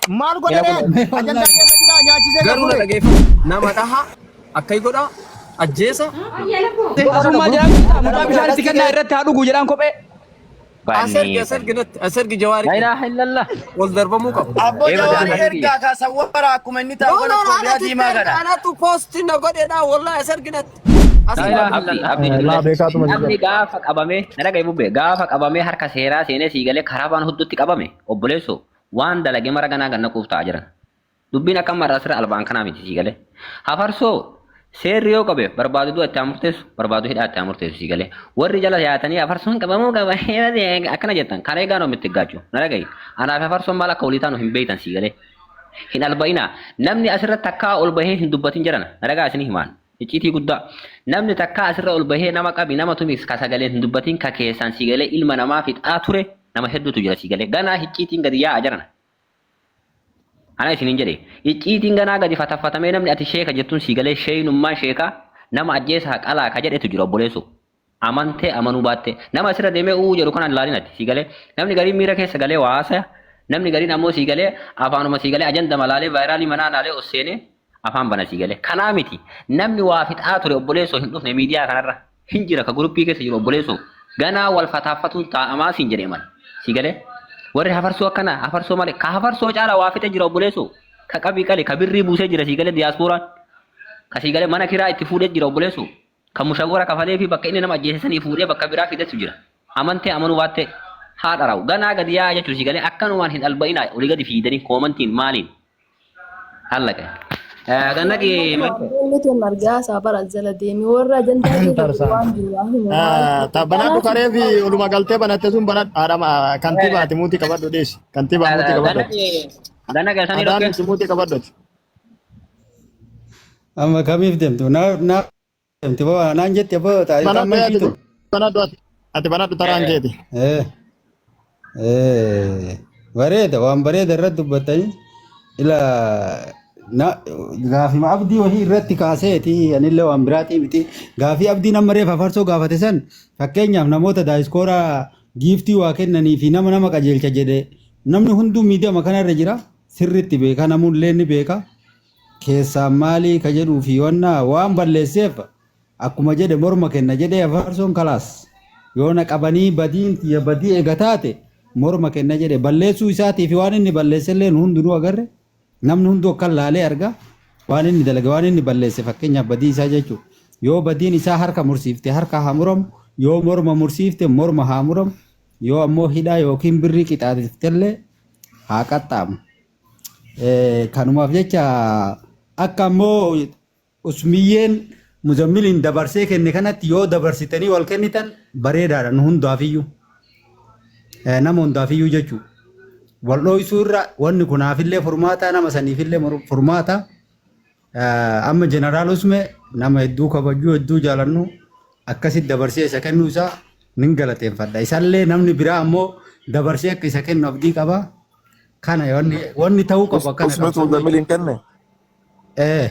Maal godhe Ila ree? kun Mee Ajandaa wallahi. keessa jira nyaachisee Garuu na gad fuudhe. dhageeffadhu. Nama dhaha akkai godha ajjeesa. Asummaa jedhaan beektaa mucaa bishaan itti kennaa irratti haa dhugu jedhaan kophee. As ergi Banni as ergi natti as ergi jawaari La kenna. ilaha illallah. Wal darbamuu qaba. Abboo Eeba jawaari daandii ergaa kaa sawwara akkuma inni No taa'u no kana no koobiyaa anatu itti diimaa erga kana. anatu post na godheedha wallahi as ergi natti. As La ergi. ilaha illallah. Abdi Laa beekaatuma namni jira. gaafa qabame na dhaga'i bubbe gaafa qabamee harka seeraa seenee sii galee karaa waan huddutti qabame obboleesso waan dalage mara ganaa ganna quuf ta'aa jiran. Dubbiin akka amma irraa sirra albaan kanaa miti sii galee. Hafarsoo seerri yoo qabe barbaadu du'a itti haa murteessu barbaadu hidhaa itti haa murteessu sii galee. Warri jala yaatanii hafarsoon qabamuu qaba akkana jettan kana eegaa noo mitti gaachuu na dhaga'i. Anaaf hafarsoon maal akka walii taanu hin beektan sii galee. Hin alba'inaa namni asirratti takkaa ol bahee hin dubbatin jedhana na dhagaa isinii himaan. Icciitii guddaa. Namni takkaa asirra ol bahee nama qabi nama tumis ka sagaleen hin dubbatin ka keessaan sii galee ilma namaa fixaa ture nama hedduutu jira sii galee. Ganaa icciitiin gadi yaa'a jarana. Ana isinin jedhe icciitiin ganaa gadi fataffatamee namni ati sheeka jettuun sii galee sheeynummaan sheekaa nama ajjeesaa qalaa ka jedhetu jira obboleessoo. Amantee amanuu baattee nama asirra deemee uu jedhu kanaan ilaalin ati sii galee namni gariin miira keessa galee waa haasaya namni gariin ammoo sii galee afaanuma sii galee ajanda malaalee vaayiraalii manaa laalee ol seenee afaan bana sii galee kanaa miti namni waa fixaa ture obboleessoo hin dhufne miidiyaa kanarra hin jira ka guruppii keessa jiru obboleessoo ganaa wal fataaffatuun taa'amaa siin jedhee mala sii galee warri hafarsoo akkana hafarsoo malee ka hafarsoo caala waa fixe jira obboleessoo ka qabii qale ka birrii buusee jira sii galee diyaaspooraan ka sii galee mana kiraa itti fuudhee jira obboleessoo Kan mushawwara kafalee fi bakka inni nama ajjeese sanii fuudhee bakka biraa fidetu jira. Amantee amanuu baattee haa dharaa'u. Ganaa gadi yaa'a jechuun si galee akkanumaan hin alba'inaa olii gadi fiidanii koomantiin maaliin hallaqe. Gannaqi Inni tun margaa isaa bara jala deemi warra ajandaa keessa jiru Tarsaan. waan jiru waan himu maal Ta banadhu karee fi oluma galtee banatte sun banadhu haadha kantiibaa ati muutii qabadhu dhiisi. Kantiibaa muutii qabadhu ati. Gannaqi gannaqi sanii Adaan dhokkee. ati muutii qabadhu ati. Amma kamiif deemtu? Na na deemti boo naan jette boo taayitaa Banadhu amma ati ishiitu. banadhu ati. Ati banadhu taraan keeti. Eh eh bareeda waan bareeda irratti dubbattanii ila na gaafima abdii wahii irratti kaaseeti anillee waan biraatii miti gaafii abdiin amma reef afarsoo gaafate san fakkeenyaaf namoota daayiskooraa giiftii waa kennanii fi nama nama qajeelcha jedhe namni hunduu miidiyama kanarra jira sirriitti beeka namullee ni beeka keessaan maalii ka jedhuu fi wanna waan balleesseef akkuma jedhe morma kenna jedhee afarsoon kalaas yoo na qabanii badiin tiyya badii ega taate morma kenna jedhe balleessuu isaatii fi waan inni balleessellee nu hundinuu agarre namni hunduu akkan laalee arga waan inni dalage waan inni balleesse fakkeenyaaf badii isaa jechuudha yoo badiin isaa harka mursiifte harka haa muramu yoo morma mursiifte morma haa muramu yoo ammoo hidhaa yookiin birrii qixaatiftellee haa qaxxaamu. Kanumaaf jecha akka ammoo usmiyyeen muzammiliin dabarsee kenne kanatti yoo dabarsitanii wal kennitan bareedaadha nu hundaafiyyuu. Nama hundaafiyyuu jechuudha. Wal dhooysuu irra wanni kunaafillee furmaata nama saniifillee furmaata. Amma jeneraal Usme nama hedduu kabajuu hedduu jaalannu akkasitti dabarsee isa kennuu isaa nin galateeffadha. Isallee namni biraa ammoo dabarsee akka isa kennu abdii qaba. Kana wanni wanni ta'uu qabu akkana Usmetu qabsoo Muzammil hin kenne? Eh,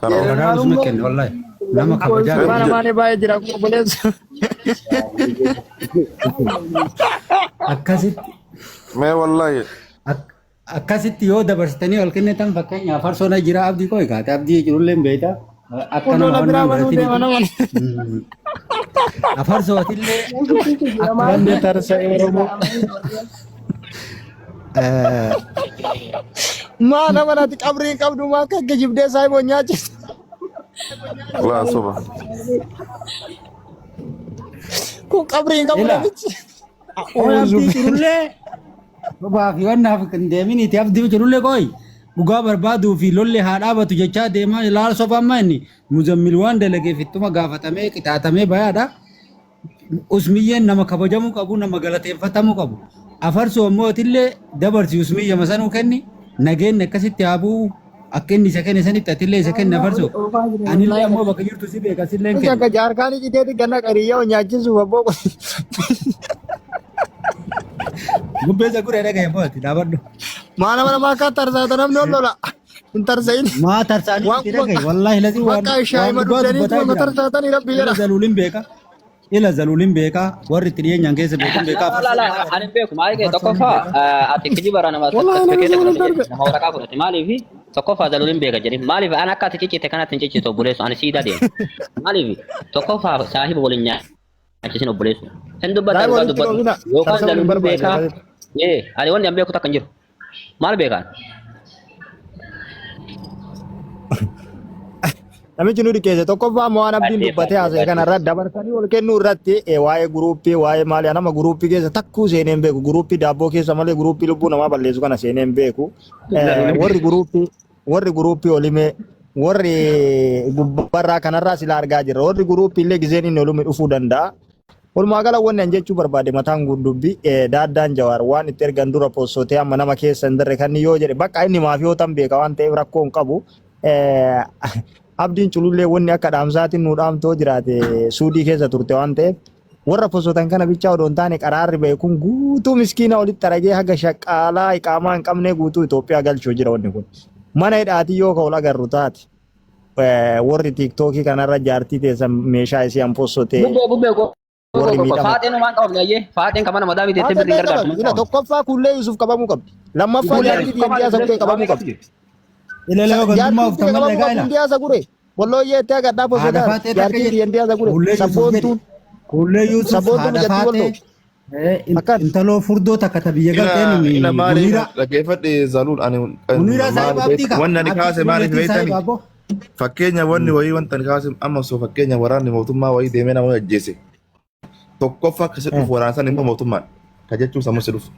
Kana jeneraal Usme kenne wallahi nama kabajaa Eenyu qabu. jedhe? Maane baay'ee jira akkuma obboleessa. Akkasitti Mee wallahi Akkasitti yoo dabarsitanii wal kennitan fakkeenyaaf farsoo na jira abdii koo egaate abdii jirullee hin beekta akka Kun nama lola biraa wannaan banuu godhatin deema nama. afarsootillee akka Wanni tarsa'e Oromoo. Maa nama nati qabrii hin qabdu maa akka gijibdee saayiboo nyaachisa. laa soba. Kun qabrii hin qabu ila namichi. qoy abdii jirullee sobaa fi wannaaf hin deeminiiti abdii jirullee qoy dhugaa barbaaduu fi lolli haa dhaabatu jechaa deemaa ilaala soba amma inni muzammil waan dalageef ittuma gaafatamee qixaatamee bayaadha. Usmiyyeen nama kabajamuu qabu nama galateeffatamuu qabu. Afarsoo ammoo atillee dabarsi usmiyya masanuu kenni nageenni akkasitti haa bu'u akka inni isa kenne sanitti atillee isa kenni afarsoo. Anillee ammoo bakka jirtu si beeka sillee hin Kunis kenna. akka jaarkaanii citeeti ganna qariyyaa nyaachisuuf abboo kun. Gubbee isa guree dhagaye booti dhaabadhu. Maa nama nama akka tarsaata namni ol lola. Hin tarsa'in. Maa tarsaanii Waan itti dhagaye wallaahi lazii waan bakka waan shaayima dhugaa dugdanii dubbataa tuma jira. tarsaatanii rabbi Irra jedha. zaluulin beeka. Ila zaluulin beekaa warri itti dhiyeenyaan keessa beekun beekaa La la la ani beeku maal kee tokkoffaa ati kijiba irraa nama Wallahi nama sartifikeeta zaluulin fudhate darbe. jedhi nama waraqaa fudhate maaliif tokkoffaa zaluulin beeka jedhi maaliif an akka ati ciccite kanatti hin ciccitu obboleessu ani siidaa deema maaliif tokkoffaa saahiba waliin nyaachisin obboleessu hin dubbata Saahiba dhugaa walitti dubbadhu dhoofina. yookaan Tarsa waliin zaluulin barbaachisa. beekaa ee ani wanni an beeku takka hin jiru maal beekaan Namichi nu dhiqeesse tokkoffaa waan abdiin dubbatee haasa'e kanarra dabarsanii ol kennuu irratti waa'ee guruuppii waa'ee maali nama guruuppii keessa takkuu seenee hin beeku guruuppii daabboo keessa malee guruuppii lubbuu namaa balleessu kana seenee hin beeku. Warri guruuppii warri guruuppii olimee warri gubbarraa kanarraa sila argaa jirra warri guruuppii illee gizeen inni olume dhufuu danda'a. Walumaa gala wanni an jechuu barbaade mataan dubbi daaddaan Jawaar waan itti ergan dura poostotee amma nama keessa hin darre kan yoo jedhe bakka inni maafiyootan beeka waan ta'eef rakkoo hin qabu. Abdiin culullee wanni akka dhaamsaatiin nu dhaamtoo jiraate suudii keessa turte waan ta'eef warra postotan kana bichaa odoo hin taane qaraarri ba'e kun guutuu miskiina olitti aragee haga shaqqaalaa iqaamaa hin qabne guutuu Itoophiyaa galchuu jira wanni kun. Mana hidhaatii yoo ka ol agarru taate warri tiiktookii kanarra jaartii teessan meeshaa isii an postotee Bubbee bubbee go warri miidhama. Faaxeen waan qabamne ayyee faaxeen kamana madaa miti jettee birrii gargaartu. Ila tokkoffaa kullee Yusuf qabamuu qabdi. Lammaffaa jaartii DMD saguree qabamuu qabdi. Ila leo gandummaa Jaartii of qabamuu tammalee qabdi gaa'ela. Hundiyaa saguree. Wallooyyee itti agadhaa Haadha posotaa. Faaxee takka Jaartii jedhe. DMD saguree. Kullee Yusuf jedhe. Sabboontuun. Kullee Yusuf Sabboontuun haadha jattii Faaxee walloo. Akkan. intaloo furdoo takka ta biyya galteen Ila ila maaliif Muniira. dhaggeeffadhe zaluun ani Muniira saahiba abdii ka. wanni ani kaase maaliif beektani? Abdii Fakkeenya wanni wayii wanta ani kaase amma osoo fakkeenya waraanni mootummaa wayii deemee nama ajjeese. Tokkoffaa akkasi dhufu waraana san immoo mootummaan ka jechuun sammuu si dhufu.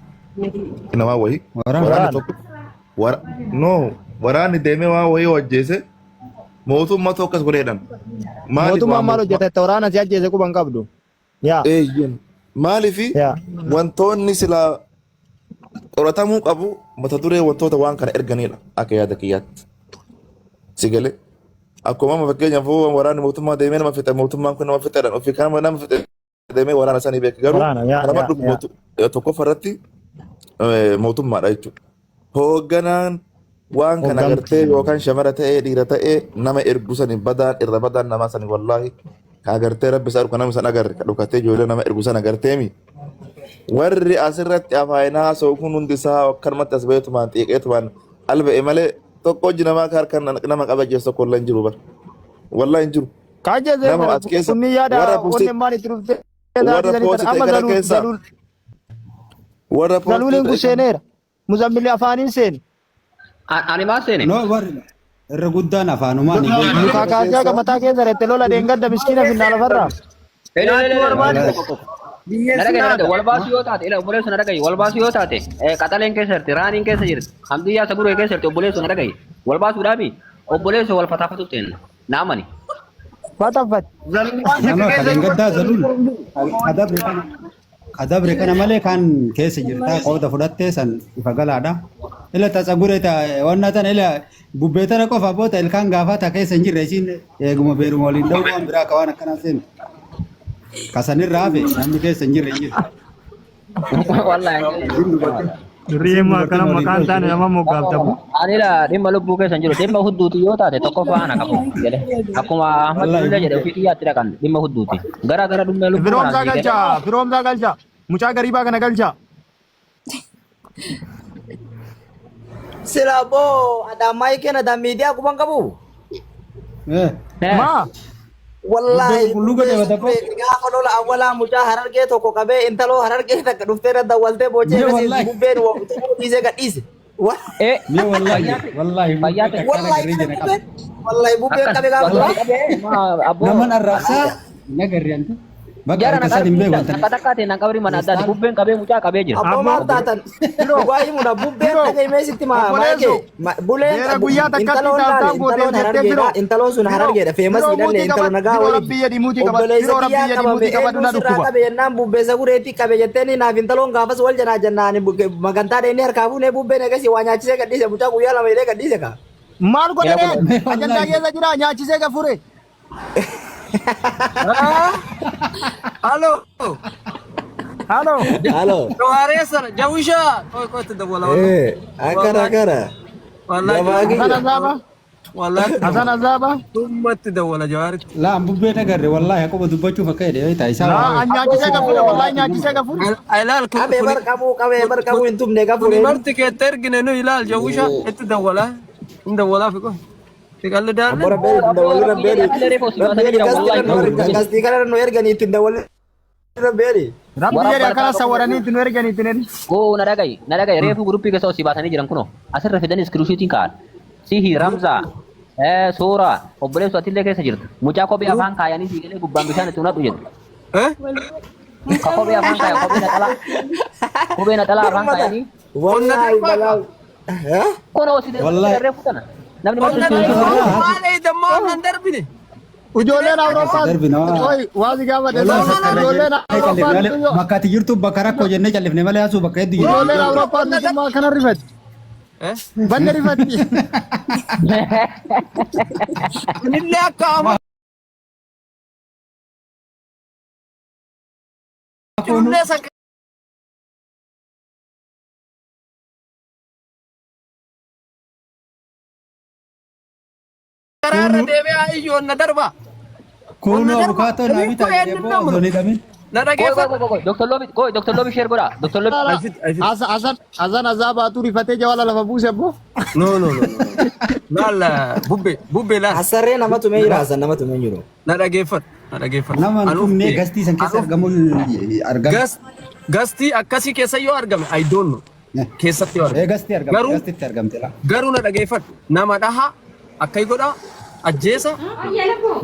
Namaa wayii Waraana. waraanni tokko no waraanni deemee waan wayii ajjeese mootummaatu akkas godheedhan. Maaliif Mootummaan waan maal mootummaa hojjeta waraana si ajjeese quban qabdu. Yaa. Eeyyen. Maaliif Yaa. wantoonni silaa qoratamuu qabu mata duree wantoota waan kana erganidha akka yaada kiyyaatti. Si galee akkuma amma fakkeenyaaf hoo waraanni mootummaa deemee nama fixe mootummaan kun nama fixeedhaan ofii kana nama fixe deemee waraana sanii beeka garuu Waraana yaa kanama yaa dhufu yaa. tokkoffaa irratti mootummaadha jechuudha. Hoogganaan waan kana Hooggantu. agartee yookaan shamara ta'ee dhiira ta'ee nama ergu sani badaan irra badaan namaa sani wallaahi ka agartee rabbi isaa dhuka nama san agarre ka dhukatee ijoollee nama ergu san agarteemi. Warri asirratti afaanaa haasa'u kun hundi isaa akkanumatti as baheetumaan xiiqeetumaan alba'e malee tokko hojii namaa ka harkaan nama qaba jeessu tokko illee hin jiru bara. Wallaahi hin jiru. Kaan jeesee Nama as keessa kunni yaada warra poostii onneen maal itti dhuftee warra poostii ta'e amma kana zaluul keessa zaluul warra poostii zaluuliin kun ta'e kana seeneera. Muzammilli afaaniin seene. Ani maal seene? No warri irra guddaan afaanumaan hin beeku. Mukaa kaasee haga mataa keessa reette lola dheengadda miskiina finnaa lafarraa. Na dhagaye na dhagaye wal baasuu yoo taate ila obboleessu na dhagaye wal baasuu yoo taate qaxaleen keessa jirti raaniin keessa jirti hamdiyyaa saguree keessa jirti obboleessu na dhagaye wal baasuudhaafi obboleessu wal fataafatu teenna na amani. Fataffat. Nama kan gaddaa zaluul kadabre kana kadabre kana malee kan keessa jirta qooda fudhattee san ifa galaadha. Ila ta tsagure ta wanna tana ila bubbee tana qofa boota ilkaan gaafaa ta keessa hin jirre isiin eeguma beeruma waliin dha'uu waan biraa ka waan akkanaa seenu. Kasanirraa hafe namni keessa hin jirre hin jiru. Wallaahi. Durriyyee akkana maqaan taane nama moggaafta. Ani la dhimma lubbuu keessa hin jiru dhimma hudduuti yoo taate tokkoffaa ana qabu jedhe akkuma Ahmad Wallaahi Dullee jedhe ofii xiyyaatti dhaqan dhimma hudduuti gara gara dhimma lubbuu Firoomsaa kanaan siigale. galchaa. Firoomsaa galchaa. Mucaa gariibaa kana galchaa. Sila boo adamai kena da media kuban qabu. Eh, Maa. Wallahi Bubbee qulqulluu godhe bata koo. gaafa lola awwalaa mucaa harargee tokko qabee intaloo harargee takka dhuftee irra dawwaltee boochee Mee akkasii wallahi. bubbeen dhiisee gadhiise. Mee wallahi wallahi bubbee Fayyaa ta'e. takkaana Wallahi garee kana jana qaba. bubbeen wallahi bubbeen Akkan qabe gaafa wallahi dura. qabee maa abboo Naman arraabsaa hin agarre antu. Bakka jara harka na san hin beeku qabri wanta. takka takkaatiin na qabri mana addaati bubbeen qabee mucaa qabee jira. Abboo maal taatan dhugaa himudha bubbeen Firoo. dhaga'imee sitti Obboleessu. buleen Beera guyyaa takkatti intaloon laale taaftaan gootee intaloon jettee harargeedha firoo. intaloon sun Firoo. harargeedha feemas Firoo hidhanne muutii intalo qabadhu. nagaa Firoo waliin rabbii jedhi muutii qabadhu. obboleessa Firoo rabbii kiyyaa jedhi qabame muutii qabadhu eenyu na sirraa dhukkuba. qabe jennaan bubbeessa gureetti qabe jetteeni naaf intaloon gaafas wal janaa jennaan magantaa dheenni harkaa fuunee bubbeen eegasii waa nyaachisee gadhiise mucaa guyyaa lama hidhee gadhiise kaa. Maal Ila godhe kun Mee ajandaa wallahi. keessa jira nyaachisee gafure. Halo. Halo. Halo. Jawaaree sana jawisha. Qoy qoy itti dabala wallah. Akkana akkana. Wallahi Gabaa Kana kiyya. saaba. Wallahi itti Hasan dawwala. Azaaba. Tummatti dawwala Jawaaritti. Laa an bubbee nagarre wallaahi akkuma dubbachuuf akka jedhe beektaa isaa Laa waa an nyaachisee gafuudha wallaahi nyaachisee gafuudha. Ilaal kun Qabee bar qabuu qabee bar qabuu hin tumne kuni gafuudheen. marti keetti ergine nu ilaal jawwisha itti dawwala. Hin dawwalaa fiqo. Fiqalli Ammoo daallee. rabbeeri ittiin dawwalli Rabbii rabbeeri. jedhi atilee reefu osii baasanii Rabbeeri jiran gastii wallaahi kana nu erga gastii kana nu erganii ittiin dawwalli rabbeeri. Rabbi jedhe Warra akkana sawwaranii itti nu erganii itti ergi. Goo na dhagayi na dhagayi reefu guruppii keessa osii baasanii jiran kunoo asirra fidanii iskiriishiitiin kaa'an. Sihi Ramzaa Suuraa obboleessu atillee keessa jirtu. Mucaa kophee afaan kaayanii siigalee gubbaan bishaan itti unadhu jedhu. Eh? Ka kophee afaan kaayan kophee naxalaa kophee naxalaa afaan Birmata. kaayanii Onna Wallaahi darbaa balaa. qaba. kunoo osii Wallaahi. reefu tana. Namni Onna marti darbaa Wallaahi. maal eedammaa onna darbine. Ijoolleen Awurooppaa Darbi nama. Oi, waa si gaafate Wallaahi laa. sakkarra Ijoolleen jennee callifne Awurooppaa malee tuyyoo. bakka ati jirtu bakka rakkoo jennee callifne malee asuu bakka hedduu jirti. Ijoolleen Awurooppaa tuyyummaa kana rifatti. Eh? Banne rifatti. Anillee akka amma jirullee san karaarra deebi'aa iyyuu onna darba. Onna Kunoo darba. abukaatoo naa Inni bitaa kun jedhee eenyu boo namnu? osoo hin hidhamin. Na Qoy qoy dhageeffadhu. qoy qoy Dr. Loobi qoy Dr. Loobi share godhaa Dr. Loobi Alfit, alfit. Hasan Hasan Azabaatu rifatee jawala lafa buuse abboo. No, no, no, no. Laal bubbee, bubbee laal. Asarree nama tumee jira hasan nama tumee jiru. Na dhageeffadhu, na dhageeffadhu. Nama hin Anuuf tumne ta'e, gastii san keessa anuuf argamuun argame. gas gastii akkasii keessa yoo argame I don't know. Keessatti yoo Ee argame. gastii argamte Garuu gastitti argamte laa. garuu na dhageeffadhu. Nama dhaha akkai godha ajjeesa.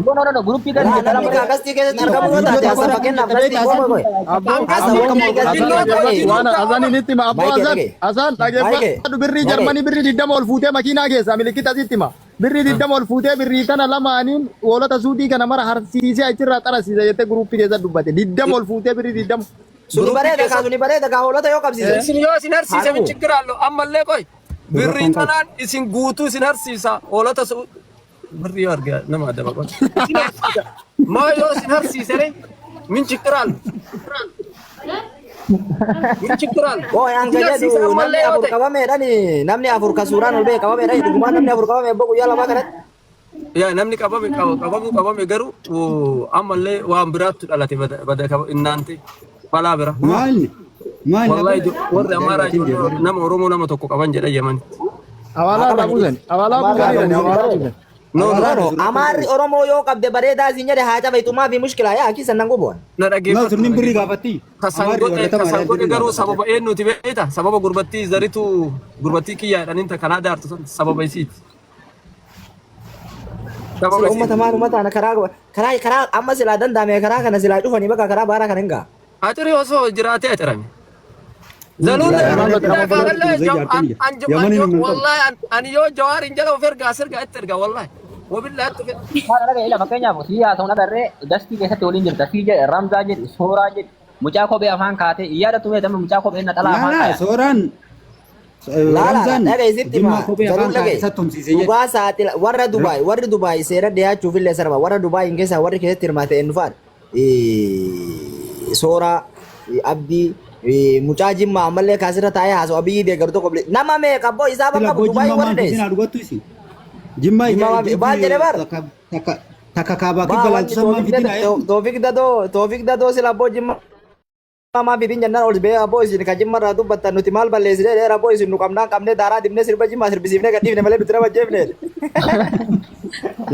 No no no no guruppii Laa gadi namni kaa gastii keessatti argamu yoo Viidiyoo taate tokko hasan irratti fakkeenyaaf beektaa gastii hasan. qoy qoy. Abboo An Hasan gastii wanni gastii jinnoo qoy ta'e qoy. waan jinnoo ta'e Hasaniin itti hima abboo Maayikee Hasan dhagaye. Hasan Maayikee dhageeffadhu birrii dhagaye. Jarmanii birrii 20 ol fuutee makiinaa keessaa milikkita asitti hima. Birrii 20 ol fuutee birrii tana lamaaniin hoolota suudii kana mara harsiisee achirraa xarasiisa jettee guruppii keessa dubbate. 20 ol fuutee birrii 20. Suni Guruppii bareeda kaa keessa suni bareeda kaa hoolota yoo qabsiise. isin yoo isin harsiise Haadhu. min chiggiraallo ammallee qoy Birra birrii kun qabu. tanaan isin guutuu isin harsiisa hoolota su birrii yoo arge nama adaba qoy isin harsiisa maa yoo isin harsiise re min chiggiraallo min chiggiraallo Qoy an isin ka harsiisa jedhu namni ammallee yoo afur ta'e qabameedhani namni afur ka suuraan ol ba'e qabameedhani dhugumaan namni afur qabame abboo guyyaa lamaa kanatti. yaa namni qabame qabamuu qabame garuu ammallee waan biraattu dhalate bada bada innaante balaa bira Maalni? Maalni wallahi aboo? warri amaaraa Ajaa'ibaatiin ijoollee deemu. nama oromoo nama tokko qaban jedha yamani Awaalaa Haa irraa qaban buusan. Awaalaa Amaarraa buusanii irraa awaalaa buusan. buusan. no no No Awaalaa no irraa amaarri Oromoo yoo qabde bareedaa siin jedhe haa cabaytu maafi mushkilaa yaa kisan nan gubuwan. na No dhageeffadhu na sunniin birrii dhageeffadhu gaafatti. Kasan Amaarri godhe warra kasan tamaadhaan godhe birrii garuu gaafata. sababa eenyuti beekta sababa gurbattii zaritu gurbattii kiyyaa jedhaniin ta kanaa daartu sun sababa isiiti sababa Sila isiiti ummata maal ummata ana karaa karaa karaa amma silaa danda'ame karaa kana silaa cufanii bakka karaa baaraa kana hin ga'a. Aciri osoo jiraatee acirame zaluun Silaa Yaman yaman nama irratti bal'aa turzee jaartiin jira. Yamaniin humna hin qabu. wallahi ani yoo jawaarin jala of ergaa as ergaa itti ergaa wallahi wabillaa itti ergaa Maal dhagaye ila fakkeenyaaf sii haasa'uun agarree gastii keessatti waliin jirta sii jedhe Ramzaa jedhi Sooraa jedhi mucaa kophee afaan kaatee yaadatu meetama mucaa kophee naxalaa Laa afaan laa kaayan. sooraan Laa laa Ramzaan dhagaye sitti jimmaa hima kophee garuu afaan kaate dhagaye isa tumsiise jedhe. dhugaa saaxila warra Dubaay warri Dubaay seera dhiyaachuuf illee sarba warra Dubaay hin keessaa warri keessatti hirmaate eenyu fa'aadha. Sooraa Abdii mucaa Jimmaa ammallee kaasirra taa'ee haasa'u Abiyyi deeggaru tokko nama meeqa abboo isaa Sila bakka abboo Dubaay jimmaa warri maal fitin dheesse. haa dhugattu isin. Jimmaa Jimmaa ija maal jedhe bar? takka takka kaabaa Baa kibba wanni laalchisan maal Toofiq fitin haa Dadoo eegdu. Toofiq Dadoo Toofiq Dadoo sila abboo Jimmaa maa fidin jennaan ol bee abboo isin ka Jimma irraa dubbattan nuti maal balleessine dheera abboo isin nu qabnaan qabnee daaraa dibnee sirba Jimmaa sirbisiifnee gadhiifne malee nuti nama jeefne.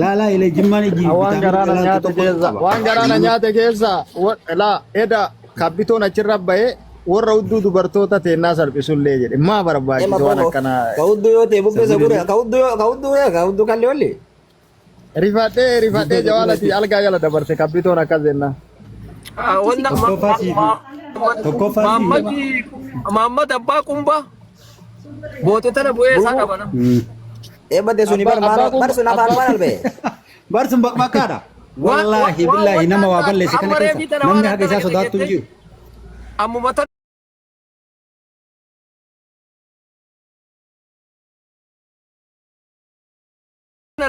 Laa laa ilee jimmaan iji Waan bitaa mirga garaana laaltu nyaate tokko keessa qaba. waan garaana nyaate keessa laa eda kabbitoon achirra bahee warra hudduu dubartoota teennaa salphisullee jedhe maa Ema barbaachise waan bobo akkanaa ka hudduu yoo ta'e bubbee Sabni sagure danda'u. ka hudduu yoo ka hudduu yoo ka hudduu kalli olli. Rifadhee rifadhee Bubbee sagure jawaalati algaa jala dabarte kabbitoon akkas jennaan. wanna Tokkoffaa siifi. Tokkoffaa siifi. Maammadi Maammad abbaa qumbaa boote tana bu'ee isaa Burquu qaba nama. eebbate suni Abbaa bar maal abbaa bar qumba sun afaan abbaa maal albee. Bar sun baqbaqaadha. Waan Wallaahi waan billaahi wanna nama waa akka balleesse kana amma keessa reefii tana waan namni haga akka isaa dhagete sodaattu hin jettee jiru. ammuma tana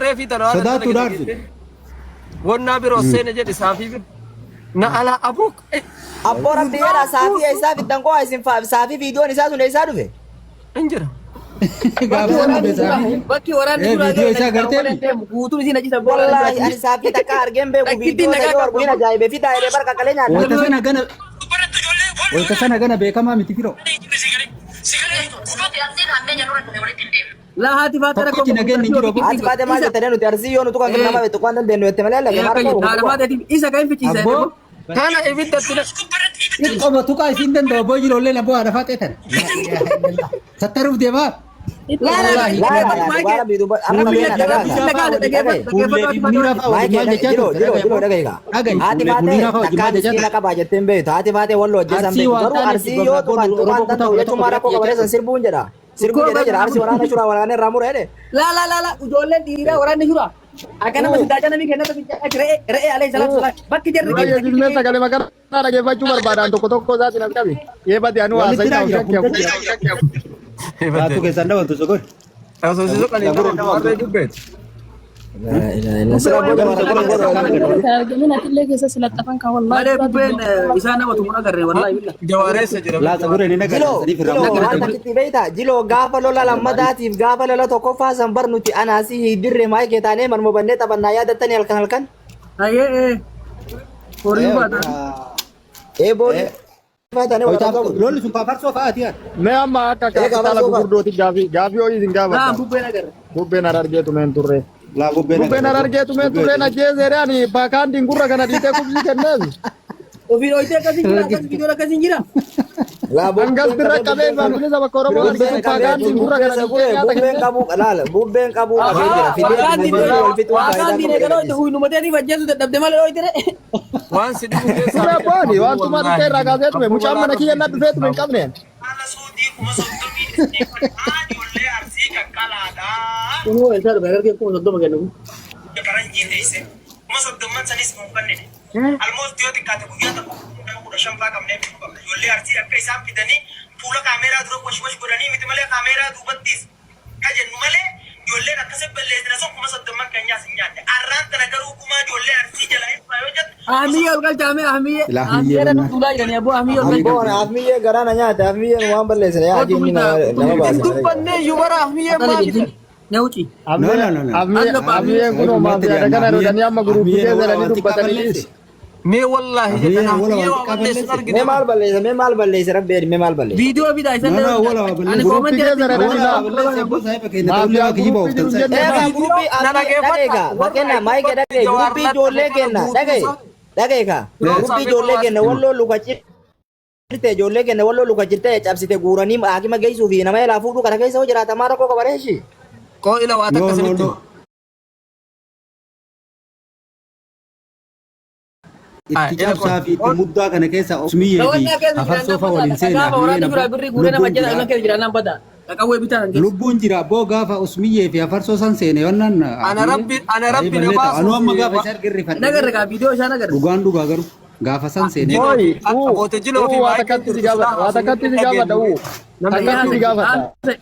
reefii tana waan akka Sodaattuu dhagete dhaarsu. jettee wannaa biroo seene jedhe saafii bira na alaa abuuk Abboo rabbi jedha saafii eessaa fiddan koo isin saafii viidiyoon isaa sun eessaa dhufe. hin jira. Bakki Gaafa san waraanni dubbe jira. saafii. Bakki waraanni Ee jira viidiyoo garee isaa najisa gartee malee mi? deemu guutuun isii najisa boola Wallaahi najisa. ani saafii takka argeen beeku Takkittiin viidiyoo nagaa isa yoo argu qabdu hin ammoo. ajaa'ibe fidaa jedhee barqa qalee nyaadha. Wayita sana gana wayita sana gana beekamaa miti firoo. Laa haati faatee rakkoo Tokkichi qabu nageenyi hin jiru aboo. Haati faatee maal Isa. jettanii nuti arsii yoo nu tuqan Ee nama beektu waan dandeenyu jette malee ee lage akka maal jettu qabu haadha kutuqa. faateetiif isa kan fichiisa Abboo jedhee Kana ibiddatti xiqqooma tuqaa isiin danda'u abboo jiroollee abboo haadha faaxee tana. Laa ilaaha illallah. Sattaruuf deemaa. Laa laa Wallaahi. Laa laa laa laa maayikee dhugaa rabbii duuba amma Fuullee beena fi dhagaa Munira gaa. fa'aa wajjin maal Dhagaye. jechaa turte? Dhagaye Maayikee abboo. dhagaye Dhagaye jiloo fuullee jiloo fi jiloo Munira fa'aa wajjin dhagaye maal gaa. jechaa turte? Dhagaye Haati fuullee faatee Munira fa'aa wajjin takkaa maal jechaa miskiina turte? qabaa jettee hin beektu. Haati faatee walloo ajjeesan Arsii beektu. waan Garuu taaneef arsii yoo abboon tuqan tuqan Oromoo kutaa danda'u kudha jechuun tokko maal rakkoo biratti qabalee jechaa san turte. sirbuun jedha. Sirbuu Koo jedhee jira. bakka Arsii waraana shuraa waraana irraa mura jedhe. Laa laa laa laa ijoolleen dhiiraa waraanni jira. Akka nama sidaachaa namni kennata fincaa re'ee re'ee alayhi salaatu salaam bakki jarri Dura keessa yesilmee sagalee makaraa dhageeffachuu barbaadan tokko tokko isaatiin as qabi. Eebate anuu Walitti haasa'ii daa ta'u jira shakkii fuuldura. Baattuu keessaan dabaltu sokor. Osoo si soqanii Saguroo nama warree dubbeeti. Sira Bubbee booda waa'ee warra waraana godhan keessa godhan. kan Kan argamin atillee keessa si laxxafan kan wallaahi malee dura bubbeen dubbatu. isaan nama tumuun agarre wallaahi billa. Jawaareessa jira. Laa saguree ni nagarra Jiloo saniif irraa jiloo mukkee waan saguree. takkitti beektaa jiloo gaafa lola lammataatiif gaafa lola tokkoffaa san bar nuti anaasii hidirree maayikee taanee manuma bannee taphannaa yaadattanii halkan halkan. Ayyee ee horii baata. Ee boolii taanee wal Wayitaaf qabdu. lolli sun fafarsoo fa'aati yaa. Mee amma akka Ee kaapitaala gaafas soofaa. gurguddootti gaafii gaafii ho'i isin Laa gaafadha. bubbeen agarre. Bubbeen harargeetu meen turre. Laa bubbeen Bubbeen agarra abboo. harargeetu meen Bubbee turre na jeeseere ani baakaan dingurra kana dhiitee kubsii kenneef. Ofii dhooytee akkasiin jira akkas viidiyoon akkasiin jira. Laa Hangas bubbeen birra qabee qabee bubbeen qabee. bilisa bakka Oromoo Bubbeen argitu qabee baakaan dingurra bubbee kana dhiitee saguree nyaata bubbeen kenneef. qabu laala bubbeen qabu qabee jira fidee Waaqaan dhuma diinee bubbee wal fixuun waaqaan faayidaa diinee qabu galoo jedha. huynumateetiif ajjeesu dadhabde malee dhooyte re. Waan si dhibu keessaa Turre beeku abbooni abboo waan tumaa dhuftee wallaahi. irraa kaasee tume Abboo mucaan balaa mana kiyya rabbi na si dhufee tume hin dhibu. qabne. Kunoo isaa dhufe agargee 30,000 kennu. Ahmiyye ol galchaame ahmiyye Ilaa ahmiyye ahmiyyee irra bannaa. duulaa jiranii abboo ahmiyye ol Ahmiyyee galcha. Abboon galcha. afmiyyee garaa na nyaate afmiyyeen waan balleessine yaa Otu ajii inni bulta nama otu nama bulta. Hin baasa malee. dubbanne iyyuu bara ahmiyyee Atale maal jirti. fidan? Nyawuci. No no no no. Ammiyyeen kunoo maafiyaadha kana rodhanii amma guruppii Ahmiyyeen keessa wala jedhanii waan xiqqaa dubbatanii balleesse. dhiisi. Mee wallaahi jedhan Ahmiyyeen wala ahmiyyee waan waa xiqqaa balleessu balleesse. argine Mee maal balleesse mee maal balleesse rabbi jedhi mee maal balleesse. Viidiyoo fidaa No isallee no wala waa ani balleesse. Guruppii koomentii keessa irratti jedhanii Wala laa waa balleesse abboo saahiba keenya ta'ullee maafiyaa waa kijiba guruppii ooftan jiru hin sa'i. jenne Egaa maa. guruppii Na afii dhageeffadha. dhageega Warra fakkeenya maayikee irratti dhagaye jawaar guruppii ijoollee laxxafe kana kenna guutuu dhagaye isaa dhagaye ka guruppii ijoollee kenna walloo luka cirte ijoollee kenna walloo luka cirte cabsite guuranii haakima geessuu fi nama elaa fuudhuu kana keessa hoo jiraata maa rakkoo qaba reeshi. Koo ila waa No takka no isinitti no. hima. Itti cabsaa fi itti muddaa kana keessa osmiyyee fi Daawwannaa keessa jiraan afarsoo nan fa'a bada. waliin seena Gaafa ahmiyyeen waraanni abboo biraa birrii guuree nama lubbuun ajjeesa jira. ilman keessa jiraan nan bada. Qaqawwee bitaa kan keessa. Lubbuun jira abboo gaafa osmiyyee fi afarsoo san seene yonnaan Ana ahmiyyeen rabbi ana baay'ee rabbi na ballee ta'a. Anuu baasuu amma fi gaafa isa arge Hin agarre rifadhe kaa viidiyoo isaan agarre. dhugaan dhugaa garuu gaafa san seene. Jiloo Oi, fi akka boote jiloo fi uu waa maayikeen takkatti si turtu gaafadha. silaa Waa takkatti haasofni si gaafadha. dhageenyu. Uu Namni takkatti si gaafadha.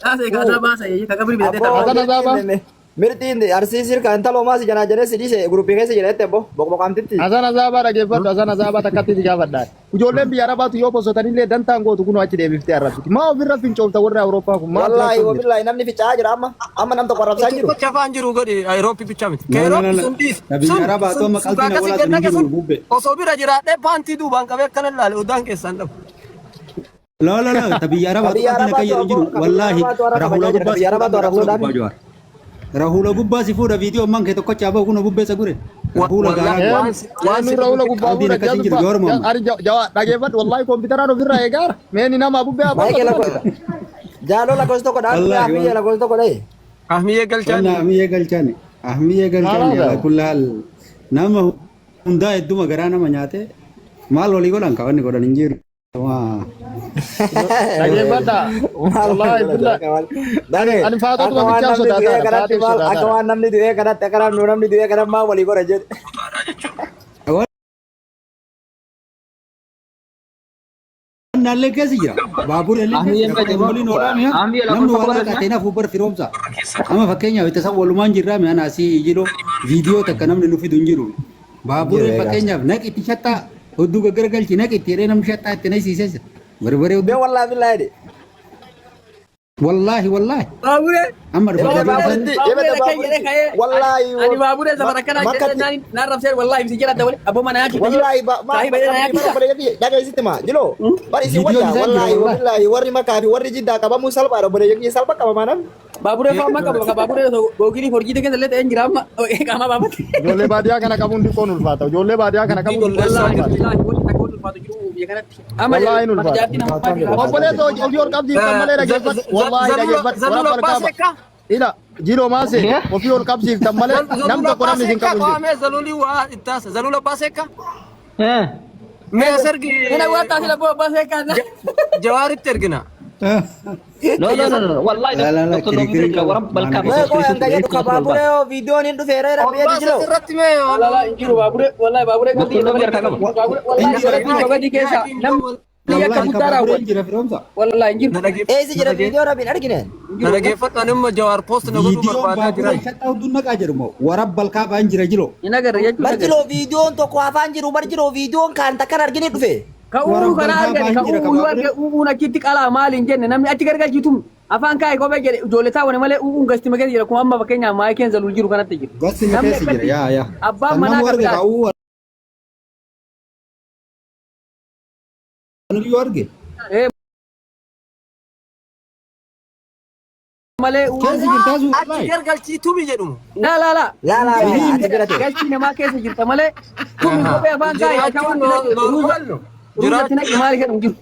Haasa'e kaasaa baasa kakabri bitatee Abboo tapha. Hasan Azaaba. mirtiin arsii sirka intaloo maasi janaa jedhee si dhiise guruppii keessa jedhette abbo boqboqaamtitti. Hasan Azaabaa dhageeffadhu. Hasan Azaabaa takkatti si gaafadha. Ijoolleen biyya Arabaatu yoo bosotanillee dantaan gootu kunoo achi deebiftee arrabsiti. Maa ofirra fincoofta warri Awurooppaa kun maal Wallaahi rakkoon jira? wabillaahi namni ficaa jira amma amma nam tokko arrabsaa jiru. Tokkicha afaan jiru godhi Ayirooppii bichaa miti. No no no Keerooppii no. sun dhiisi. Na biyya Sun Arabaa sun amma sun qalbiin akkasii awwalaa sun hin gad dhaqe jiru sun bubbee. osoo bira jiraadhee paantii duubaan qabee akkana ilaale udaan keessaan dhabu. La la la ta biyya Ka Arabaatu biyya qalbiin akka Arabaatu jedhu hin jiru. abboo ka biyya Wallaahi Arabaatu har'a rahula kabajaa jira ka gubbaa si biyya fuudha Arabaatu amma har'a rasuula fuudhaami. gubbaa jawaar. Rahula gubbaa si fuudha viidiyoo ammaan kee tokkocha aboo kun bubbee sagure. Rahula Wallaahi gaaraa waan gubbaa. si waan Eenyu si Raula dhibu gubbaa Qalbiin fuudha akkas hin jiru jazba jawaar Muhammad. ani jawa dhageeffadhu wallahi kompiitaraan ofirraa eegaara. Meeni nama bubbee abbaa Maayikee tokko lakko jaaloo lakkoofsa tokko dhaabbii Wallaahi afiyya waan lakkoofsa tokko dhaye. Ahmiyyee galchaani. wanna ahmiyyee galchaani. Ahmiyyee galchaani Maal ala kulli haal nama hundaa hedduma garaa nama nyaate maal walii godhan ka wanni godhan hin jiru. Waa. Dhageeffadha. Maal Wallahi godhan billa. Dhagaye Ani faatotuma akka waan bichaan namni du'ee sodaataadha. kanatti Faateef maal akka sodaataadha. waan namni du'ee kanatti akka namni du'ee kanatti maal walii godha jedhe. Naallee keessa jira. Baaburri illee keessa Ahmiyyeen jira. gadi Kun waliin oolaa mi'a. Ahmiyyee Namni lakkoofsa waan tokko akka ta'e naaf bar firoomsa. Amma fakkeenyaaf itti isaan walumaan jirraa mi'a asii jiloo viidiyoo takka namni nu fidu hin jiru. Baaburri Jira egaa. fakkeenyaaf naqi itti shattaa hudduu gaggaragalchi naqi itti jedhee namni shattaa itti naqsiisee jira. Barbaree Bee hudduu. wallaahi billaahi jedhe. Wallaahi wallaahi. Baaburee. Amma dhufa Ebada jabaa baaburitti, Baaburee ebada akkan jedhee baaburitti. ka'ee Wallaahi ani baaburee safara akkanaa jedhee makkatti naan rabsee wallaahi ibsi jala dawale abboo mana nyaachifte jira. Wallahi ba ma Saahiba jedhee na rabbi bara nyaachisa. obboleeyyan dhagayeessitti ma jiloo bar isin Viidiyoon wayya isaa jira wallahi wallaahi. wabillahi warri makaa fi warri jiddaa qabamuu salphaadha obboleeyyan kiyya salpha qabamaa namni. Baaburee fa'aa amma qaba baaburee googilii forjiitii keessa illee ta'ee jira amma qaamaa baafate. Ijoollee baadiyyaa kana qabuun xiqqoon ulfaata. Ijoollee baadiyyaa kana qabuun xiqqoon Wallaahi ulfaata. wallaahi wanti takka wanti ulfaatu jiru biyya kanatti. Amma Wallaahi hin mana ulfaata. jaartii nama abbaa jira. Obboleessa hojii ol qabsiiftan malee dhageeffadhu. Wallaahi dhageeffadhu. Zalula Warra abbaa kaaba. seekka? Ila jiloo maase ofii ol qabsiiftan malee nam Zalula tokko abbaa namni isin seekka? qabu hin jiru. Qaamee zalulii waa ittaasa. Zalula abbaa seekka? Mee as ergi Nana waan taasisa abboo abbaa seekaa. Jawaaritti ergina. No no no no wallahi La la la Dr. Nobii kirikiriin jira qabu. warra balkaa Mee qoy hanga jedhu ka baaburee hoo viidiyoon hin dhufeera rabbi Abbaa jedhi jiloo. asirratti mee Lala hin jiru baaburee wallahi baaburee Dr. Nobii harkaa qaba. Baaburee wallahi godhatti gabadii keessa namni akka Wallaahi guddaa ka baabureen raawwate. jira firoomsa. Wallahi hin jiru. Eessi jira viidiyoo rabbiin argine. Na dhageeffadhu ani immoo Jawaar post na godhuu Viidiyoon barbaadaa jira. baabureen shaxaa hudduu naqaa jedhu moo warra balkaa ba'an jira jiloo. Hin agarre jechuudha. Bar jiloo viidiyoon tokko hafaan jiru bar jiloo viidiyoon kaan takkan argine dhufe. Ka Warra uuu kana balkaa argate ba'an ka jira ka uuu yoo arge baabureen. uuun achitti qalaa maali hin jenne namni achi gargalchiitum afaan kaa'e kophee jedhe ijoollee taa'uun malee uuun gasti makeessa jira kun amma fakkeenyaaf maayikeen zalul jiru kanatti jira. Gasti Namni keessa jira akkatti yaa yaa. abbaan Kan manaa namu arge qabdaa. ka uu yoo arge. Eh malee uuu. Keessa jirtaa sun Achi wallaahi. gargalchii tumi jedhumu. Laa laa laa. Laa laa laa ati bira ta'e. Galchii namaa keessa jirta malee tumi kophee afaan kaa'e akka Jiraachuun waan normal no. ruuzatti naqi maali jedhamu jiru.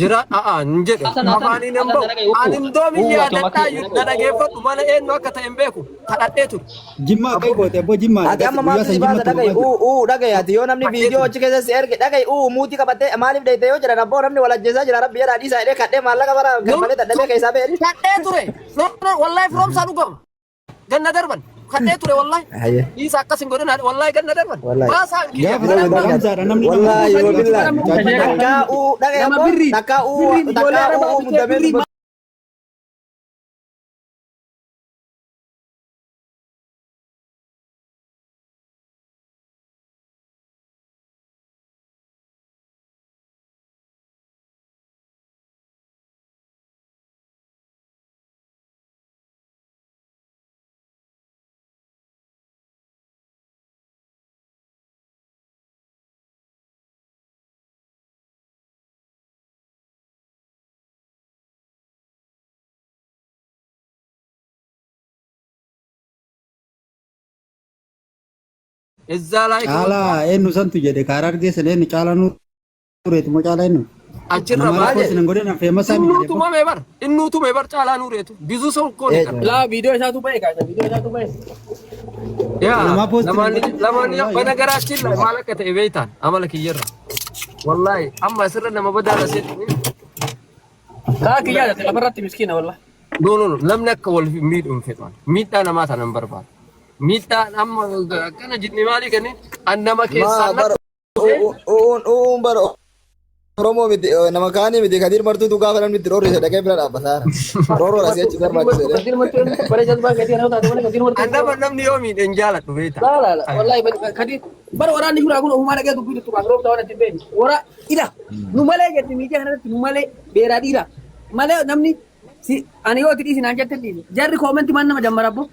Jira a'a hin jedhe. Hasan Hasan Afaaniin hin Hasan bahu. na dhaga'i Ani uffuu. indoomin Uu ati yaadadhaa makee na dhageeffadhu mana eenyu akka ta'e hin beeku. Kadhadhee ture. Jimma akka goote abboo jimma Ati amma guyyaa maaltu san si baasa jimmatti dhaga'i dhumaa uu uu dhaga'i ati yoo namni viidiyoo achi keessa si erge dhaga'i uu muutii qabattee maaliif dheeyte yoo jedhan abboo namni wal ajjeesaa jira rabbi jedhaa dhiisaa jedhee kadhee maallaqa bara garmalee dadhabee keessaa ba'e. Kadhee ture. No no wallahi firoomsaa dhugama. Ganna darban. Kadhee ture wallahi. Hayyee. Dhiisa akkas hin godhin wallahi ganna darban. Wallahi. Baasaa kiyya. Gaafa sana firoomsaadha namni nama Wallahi gaafa wabillahi. mucaa Takkaa uu dhaga'i Nama abboo birrii takkaa uu birrii ijoollee takkaa arabaa uu bitee muddamee birrii dubbatu. እዛ ላይ Caalaa eenyu santu jedhe karaa argeessan eenyu caalaa nuureetu moo caalaa eenyu? achirra Nama baay'ee rakkoo isin hin godhin feemasaa miti Innuutu jedhe. mame bar innuutu me bar caalaa nuureetu ብዙ ሰው እኮ ነው የቀረው። Laa viidiyoo isaatu ba'e kaasa viidiyoo isaatu ba'e. ያ Kanamaa poostii ለማንኛውም በነገራችን ላይ ማለቀተ ቤታን አመለ ክየራ ወላሂ አማ ስረ ለመበዳለ ሴት Kaa kiyyaa jette lafarratti miskiina wallah. ኖ ኖ ኖ ለምን akka wal miidhu hin fedhan miidhaa namaa tanan barbaada miidhaan amma akkana jinni maalii kennin an nama keessaa Ma bara uun uun bara Oromoo miti nama kaanii miti Kadir martuutu gaafa namni itti roorrise dhaqee bira dhaabbataara. Roorroon asii achi barbaachise. Kadir martuu bare jazbaa gatii ana taate malee kadir martuu. an nama namni yoo miidhe hin jaaladhu beektaa Laa laa laa wallahi kadir bara waraanni shuraa kun ofumaa dhaqee dubbii tuttuqaa roobta waan itti beeknu. Wara ila nu malee jetti miidiyaa kanarratti nu malee beeraa dhiira malee namni si ani yoo itti dhiisi naan jette dhiisi jarri koomenti maan nama jammara abbo.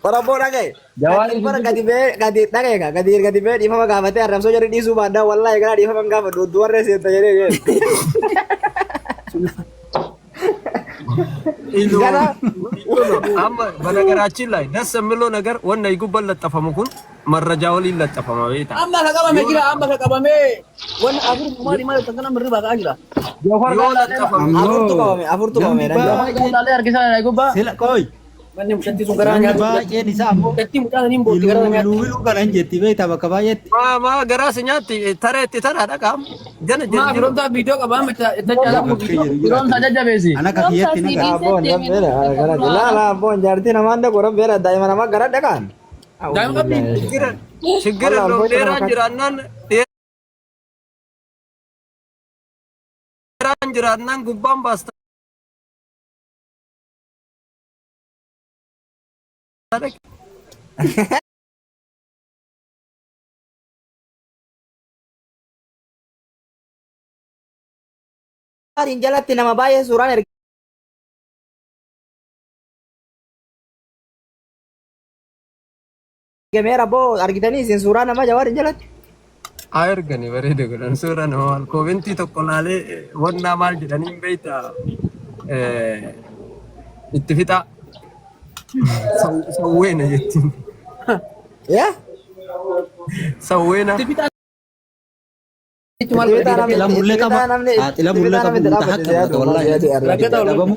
Bara abboo dhagaye. Kadir bara gadi bee gadi dhagaye kaa Kadir gadi bee dhiifama gaafatee arrabsoo jarri dhiisuu baaddaa wallahi gara dhiifama hin gaafadhu duwarree seenta jedhee jedhe. Gara amma በነገራችን ላይ ደስ የሚለው ነገር ወነ ይጉበን ለጠፈሙ ኩን መረጃ ወሊን ለጠፈማ ቤታ Amma ka qabame jira amma ka qabame wanni afur maali maali takkana mirri baqaa jira. yoo ለጠፈሙ afurtu qabame afurtu qabame Namni nan jira. baay'een Laalee harkisaa na gubbaa. sila qoy Manni mucattii sun garaa namni nyaatu. baay'een isaa ammoo Mucattii mucaa saniin bootti iluu garaa nyaatu. iluu iluu kana hin jetti beektaa bakka baay'eetti. ማ ገራስ ኛት ተሬት ተራ ደቃም ገነ Maa ጀንጅሮ firoomsaa viidiyoo qabaa miti dachaa Bakka jiru jiraatu. firoomsaa jajjabeessi. Ana akka kiyyaatti na gara. Abboon rabbeera gara laa laa abboon jaartii namaan dhaqu rabbeera daa'ima namaa gara dhaqaan. Daa'ima qabdi. ችግር የለውም። ዴራን ጅራናን ዴራን ጅራናን ጉባን ባስታ Jalatti nama baay'ee suuraan erga. Ergameera boo argitanii isin suuraa nama Jawaar hin jalatti. Haa ergani bareeda godhan suura nama maal koomentii tokko laalee wannaa maal jedhanii hin beektaa itti fixaa sawweena jettiin Yaa? sawweena. Itti fixaa jechuun maal godhe? Saaxila mullee qaba. Saaxila mullee qabu hunda haqa qabata wallaahi. Rakkata ol. Dhabamu.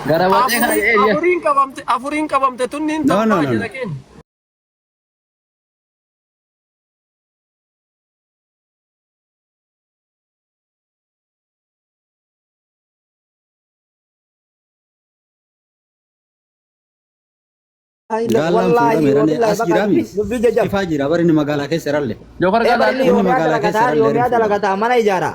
Gara waxee kana jedhee Afuriin qabamte tunniin No, no, tabbaa no, no. jala keenya. Gaalaan Wallaahi fuudhame rane wabillahi as bakka jiraami. dubbii jajjaba. Ifaa jira bari inni magaalaa keessa ralle. Jookar Ee gaalaa barinni Inni yoomiyaa magaalaa keessa dalagataa ralle yoomiyaa fuudhame. dalagataa mana ijaara.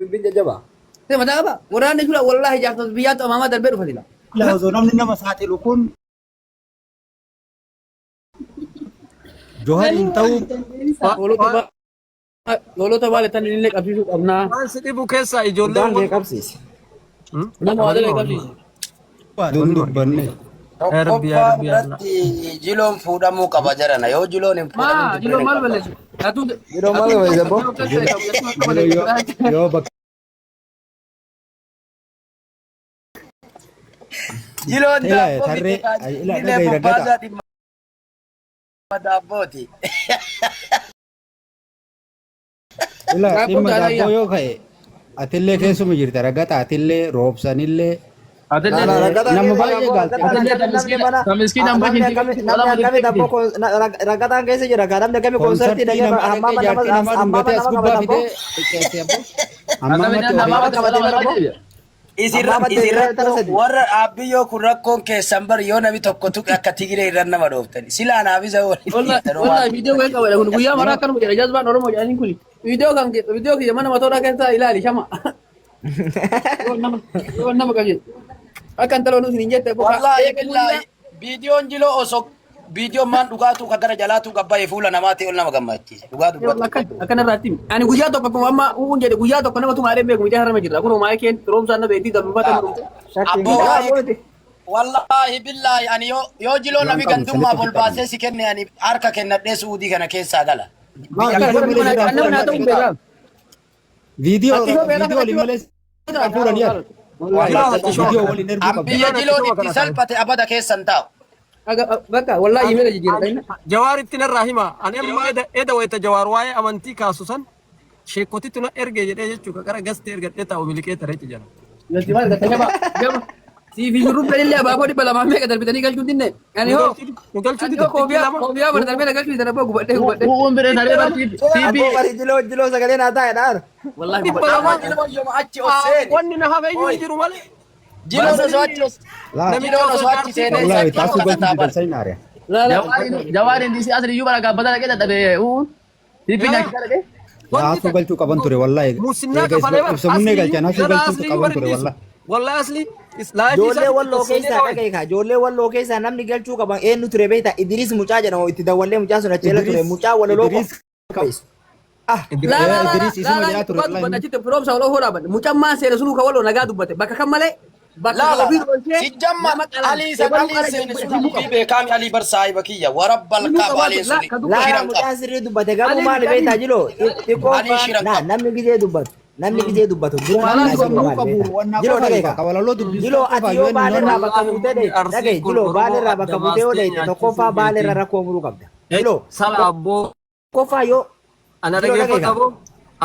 Dubbiin jajjaba. Mataa qaba. Waraanni jira wallaahi jaartota biyyaatu amaamaa darbee dhufa sila. Ila osoo namni nama saaxilu kun Johariin ta'uu Hoolota baale tan illee qabsiisuu qabnaa. Waan si dhibu keessaa ijoolleen Udaan kee qabsiisi. Nama waa dalee qabsiisi. Duun dubbanne. Rabbi yaa Tokkoffaa Rabbi yaa Allah. irratti jiloon fuudhamuu qaba jarana. Yoo jiloon hin Maa fuudhamin jiloo dubbiin hin maal qabu. balleessu? Atuu Yeroo maal balleessa boo? Jiloo yoo bakka Jiloon ila daabboo tarree fide ila jilee dhagahi raggata. bobbaasaa dhimma daabbooti. Ila Daabboon dhimma jaalayyaa. daabboo yoo ka'e atillee keessuma jirta raggata atillee roobsanillee Atillee Raggataan nama keessa baay'ee jira gaalte. raggataan Atillee akkamitti namni mana ta miskiina hambaa namni akkami namni akkamitti abboo raggataan keessa jira kaa namni akkami koonsartii Koonsartii dhaqee namaa dhaqee hammaama nama jaartii namaa hammaama dhungatee as nama gubbaa qabata abboo fidee xiqqeessee abboo. Ammaamatti hammaama ofii. qabatee bara abboo hammaama deebi'ee tara sadi. Warra dhaabbiyyoo kun rakkoon keessan bar yoo nami tokko tuqe akka tigiree irra nama dhooftani. Silaa naaf isa waliin dhiiftan Wallahi waan. viidiyoo kan qabadha kun guyyaa maraa akkanuma jedha jazbaan Oromoo jedhaniin kun viidiyoo kan viidiyoo kiyya mana matooraa keessaa ilaali shama. Yoo nama qabje akka intala nuti hin jette Wallaahi billaahi viidiyoon jiloo osoo viidiyoon maan dhugaatuu ka gara jalaatuu gabbaa'e fuula namaatii ol nama gammachiisa. Dhugaa dubbatu. Akkana irraatti ani guyyaa tokko akkuma amma uun jedhe guyyaa tokko nama tumaalee beeku miidhaa harama jirra kun homaa keen roomsaan na beektii gabbifata murumte. Shakkiin Abboo gaa waa'ee abooti. wallaahi billaahi ani yoo jiloo Waan nami qabnu gandummaaf sanitti ol ofitti qabna. baasee si kenne ani harka kennadhee suudii kana keessaa gala. Maa Biyya viidiyoo kana malee Nama sirraa naa fuudhan ta'uu beekaa. Viidiyoo Ati yoo beekaa viidiyoo waliin malee sirraa fuudhan yaa. Wallaahi Viidiyoo waliin erguu an qabda. biyya jiloon itti salphate abada keessan taa'u. Bakka wallaahi imela jijjiirra. Jawaaritti narraa hima. Ani amma eda wayita jawaar waa'ee amantii kaasu san sheekotitti na erge jedhee jechuudha. Gara gastee ergadhee taa'u miliqee tareechi jala. Galti maal galta jaba jaba. Siif shurrubbeen illee abaaboo 200 meeqa darbitanii galchuu dinne. Ani hoo Nu galchuu ani dide hoo dhibbi koofiyaa lama. koofiyaa bara darbee na galchuu dide abboo gubadhee gubadhee. U'uun bire saree bar Abboo TV bari jiloo jiloo sagalee naa taa'e dhaan. Wallaahi Dhibba gubadhee. lama. Amma jiloon yooma achi ol seene. Wanni na hafe iyyuu hin jiru malee. Jiloon osoo achi ol Laa jiloon osoo achi seenee wallaahi shakkii taasuu dhokata galchuu didan bar. sanin aariya. Laa laa. Jawaariin DC asli iyyuu bara gaabbata dhaqee dadhabe u'uun TV nyaachisa dhaqee. Laa haasuu galchuu qaban ture wallaahi. Musinnaa Eega kafalee bar. ibsamunnee Asli galchan haasuu jala galchuutu asli iyyuu qaban bar ture hin dhiisu. wallaahi. Wallahi asli laayifii Ijoollee isaatti walloo seenee keessaa dhawe. dhagahi kaa ijoollee walloo keessaa namni galchuu qaban eenyu ture beektaa Idris mucaa jedhamu itti dawwallee mucaa sun achi jala ture Idris mucaa walaloo Idris qopheessu. Ah Laa laa laa Idris laa isuma laa jedhaa ture dhugaa wallaahi. dubbadha achitti firoomsa waloo hodhaaban. Mucaan maan seene sunuu ka waloo nagaa dubbate bakka kan malee bakka Laala ofii dhoosee sijjamma nama qalan alii san ebaluu alii qara seene sun himuu dubbii qabu. beekaami alii bar saahiba kiyya warabbal Himuu kaaba qabaatu aliin laa suni ka laa dubbate. shiran qaba. mucaan sirrii dubbate garuu Aliin maali beektaa jiloo xiqqoo Alii shiran naa qaba. namni gizee dubbatu namni gizee dubbatu dura Maalaan naa Namni jiloo sammuu maali qabu beektaa wannaa jiloo qofa dhagahi hiika. kaa Ka walaloo dubbisuu jiloo qofa ati yoo yoo inni baalerraa nonni bakka Wallaahi buutee humni dhayite arsii dhagahi kun jiloo Oromoo baalerraa adda bakka buutee yoo baastee dhayite tokkoffaa nyaachisuu baalerraa beekti. rakkoo muruu qabda jiloo Sala abboo tokkoffaa yoo ana jiloo dhagahi dhageeffata kaa aboo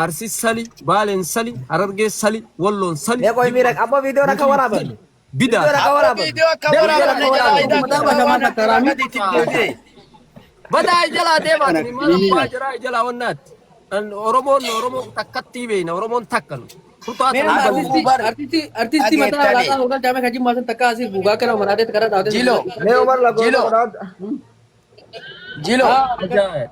Arsii sali, Baaleen sali, Harargee sali, Walloon sali, mee qoy miira Jimmaan abboo viidiyoo rakka guutuun waraaban sali. viidiyoo Bidaa. rakka Abboo waraaban viidiyoo akka viidiyoo waraabamne rakka jalaa waraaban hidhaa Mataa keessaa bashamaa waan takka akka raamii. gadiitti deebi'e. Badaa jalaa kana deemaatini maal ni abbaa jiraa jalaa wannaatti. Oromoon Oromoo takkatti beekna Oromoon takka nu. Kutaa Mee tana amma qabu. Aduu artistii bar artistii artistii mataa dhageettanii. laaqaa hoogal jaamee kan jimmaa san takka asii bugaa kana manaatee karaa dhaabate. Jiloo mee Umar lakkoofsa jiloo kudha jiloo Ajaa'ib.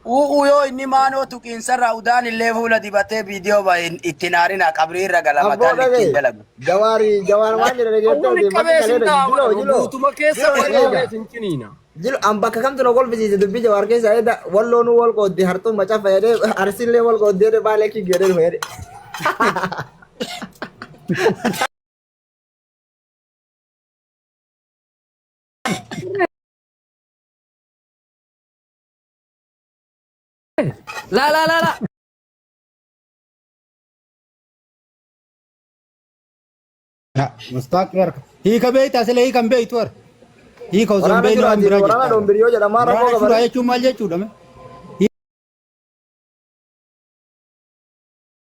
U'uu yoo inni maanoo tuqiinsarraa udaan illee fuula dibatee viidiyoo bahe ittiin aarina qabrii irra gala Abboo mataan dhagaye. ittiin dalagu. Jawaari jawaar waan jedhe dhageettee Awwali manni qabee sin kaleera dha'a jiloo jiloo. guutuma keessa Jiloo wal dhageega. qabee sin ciniina. Jilu an bakka kamtu na kolfisiise dubbii jawaar keessa edda walloonuu wal qooddi hartuun macafa jedhee arsiillee wal qooddi jedhee baalee kii jedhee dhufe jedhe. Laa laa laa laa. Mustaaqi harka. Hiika beektaa sila hiika hin beektu harka. Hiika osoo hin Waraana beekne waan shuraatiin biraa waraana jirta. dhombiriyyoo jedhamaa rakkoo Waraana shuraa qabare. jechuun maal jechuudha? mee?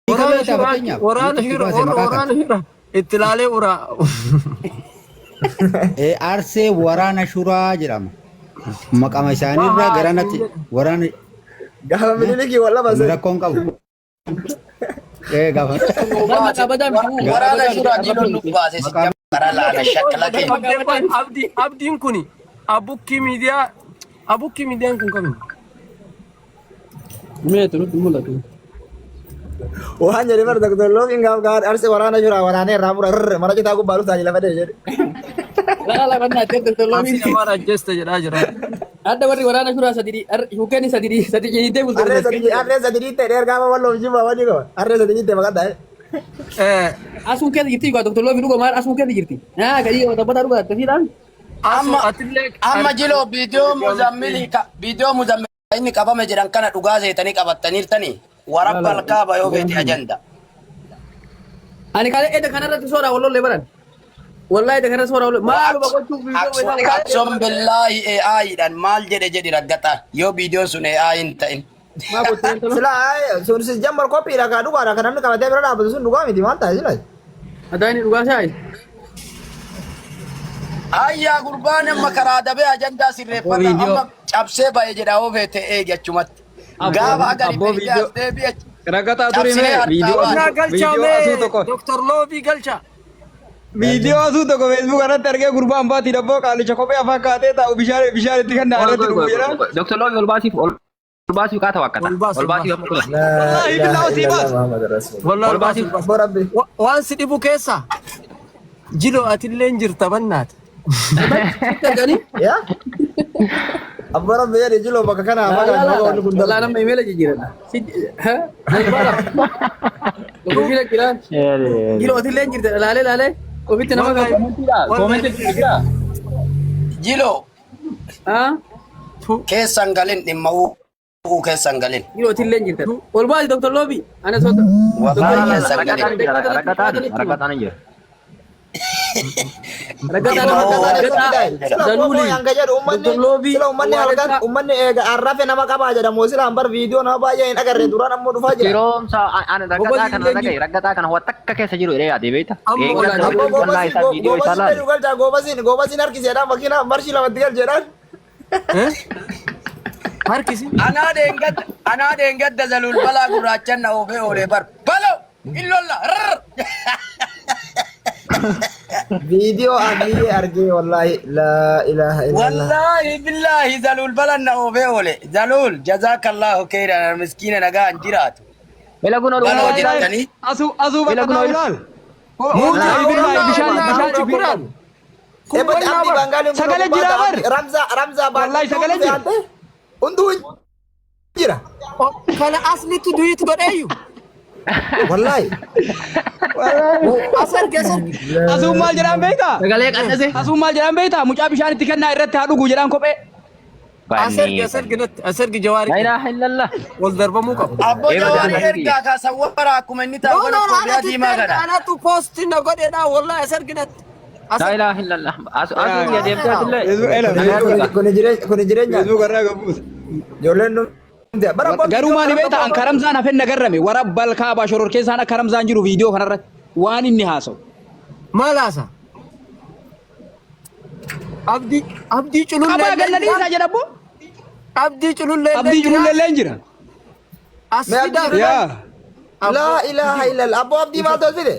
Hiika Waraana beektaa shuraa fakkeenyaaf. waraana Nuti shura baase maqaa kana. waraana shura itti ilaalee uraa. Arsee waraana shuraa jedhama. Maqama isaaniirraa garanatti waraana Gaafa minilikii wal lama inni rakkoon qabu. Gaafa Bar maqaa badaa miti. Waraana shuraa jiloon nu baase si maqaan karaa laala shakkala keenya. Abdii abdiin kuni abukkii miidiyaa abukkii miidiyaan kun kami? Meetu nutti mul'atu. Waan jedhe bar Dr. Loofiin gaaf gaaf arsee waraana shuraa waraanee irraa mura rrr mana citaa gubbaa dhuftaa jila fadee jedhe. Laa laa bannaa ta'e Dr. Arsiin Loomiin. amaara ajjeesta jedhaa jira. Adda warri waraana shuraa sadii hukkeeni sadii sadii jedhee bultu. Harree sadii harree sadii dhiitte dheer gaafa walloof jibba wajji qaba. Harree sadii dhiitte maqaan ta'e. Asuun keessa jirti dhugaa Dr. Loomiin dhugaa maal asuun keessa jirti. Naa gadi taphataa dhugaa akkasiidhaan. Asu Amma atillee amma jiloo viidiyoo muzammilii viidiyoo muzammilii inni qabame jedhan kana dhugaa seetanii qabattaniirtanii warabba alkaaba yoo feete ajanda. Ani kalee edda kanarratti soora wallollee baran. Wallahi edda kanarratti soora wallollee maaluma gochuuf viidiyoo isaa Akson billaahi AI dhaan maal jedhe jedhi raggaxa yoo viidiyoon sun AI hin ta'in. Maa gochuu wanta Sila sun si jammar koppiidha kaa dhugaadha kan namni qabatee bira dhaabbatu sun dhugaa miti maal ta'e sila. Adaa inni dhugaa isaa Ayyaa gurbaan amma karaa dabee ajandaa sirreeffata viidiyoo amma cabsee ba'e jedha yoo feete eegi achumatti. Gaafa agari abboo beekee viidiyoo as deebi'e ragataa ture cabsinee mee harkaa viidiyoo baane. Naa galchaa viidiyoo asuu mee tokko Dr. Loobii galchaa. viidiyoo asuu tokko feesbuuk irratti argee gurbaan baatii dabboo qaalicha kophee afaan kaatee taa'u bishaan bishaan itti kennaa Ol irratti ol dhugu ol jedha. Dr. Loofi ol baasiif ol baasiif qaata wakkata. Ol baas Ol ol baas. baasiif amma kun. Laa Wallaahi ilaaha billaa osii illallah baas. Muhammad Rasul. Wallahi Ol ol baas baasiif ol baas. Abboo rabbi. Waan si dhibu keessa jiloo atillee hin jirta bannaati. Sitti arganii. Yaa abboo rabbi jedhi jiloo bakka kana Laa maqaan laa maqaa laa. wanni kun Wallahi darbu. nama imeela jijjiiradha. Sitti ha? Baala. Ofiila jiraan. Jiloo otillee hin jirte laalee laalee ofitti nama Wallahi qabu. wallahi Koomentii jira. Jiloo Ah? keessan galin dhimma u'uu keessan galin. Jiloo otillee hin jirte. Ol baasi Dr. Loobi. Ana soota. Wallahi keessan galin. Raggataan jira raggataan raggataan jira. Raggataa Dhimma nama u'uu Sila raggataa sila Zaluuli. booboo yanga jedhu ummanni Dr. Loobi. sila ummanni halkan Waalessa. ummanni eega arrafe nama qabaa jedhamu sila hambar viidiyoo nama baay'ee hin agarre duraan ammoo dhufaa jira. Firoomsa ani raggataa Gogozi kana illee dhagaye jiru. raggataa kana waan takka keessa jiru jedhee yaadee beekta. Amma Eeggadda Wallahi Abboo wallaa goobasiin isaa viidiyoo isaa goobasiin laale. jedhu galchaa goobasiin goobasiin harkiseedhaan makiina marshii lamatti galcheedhaan. Harkisi. Anaa deengadda anaa deengadda zaluul balaa gurraachan na oofee oolee bar baloo illolla rrrr. Viidiyoo Abiyyi argee wallaahi laa ilaaha illallah. Wallaahi billaahi zaluul balan na oofee oole zaluul jazaakallahu khairan miskiina nagaa hin jiraatu. Ila kun ol Baloo ilaal. jettanii Asuu asuu Ila bakka kun taa'u ol ilaal. Muuzi Wallaahi billaahi bishaan wallaahi bishaan shukran. Kun Ebbat wallaa Abdii bar. Bangaaliin kun Sagalee gubbaa jira bar. Abdii Ramzaa Ramzaa Wallaahi baandii sagalee hunduu jira. fe'ante hunduu jira. Kana aslitti duyitu godheeyyu. Wallaahi. As erge as erge. Asuun maal jedhaan beektaa? Sagalee qannase. Asuun maal jedhaan beektaa? Mucaa bishaan itti kennaa irratti haa dhugu jedhaan kophee. As erge as erge natti as erge jawaari Laa kenna. ilaaha illallah. Wal darbamuu qaba. Abbo Eeba Jawaari daandii. ergaa kaasan wara akkuma inni No taa'u no kana no koobiyaa anatu itti diimaa erga kana. anatu posti na godheedha wallahi as erge natti. As Laa erge. ilaaha illallah. Asu asu ya deemtee atillee. Facebook ela Facebook Kuni jireenya kuni jireenya Facebook irraa gabuusa. ijoolleen nu bara abboo Garuu viidiyoo maali kana beektaa? An karamsaan hafen nagarrame wara balkaa bashoror keessaan akka karamsaan jiru viidiyoo kanarratti waan inni haasa'u. Maal haasa? Abdii abdii culullee Qabaa illee ganna jira. dhiisaa jedha abbo. Abdii culullee illee Abdii jira. culullee illee jira. As Mee fidaa abdii Yaa. laa ilaaha illallah abboo abdii maaltu as fide?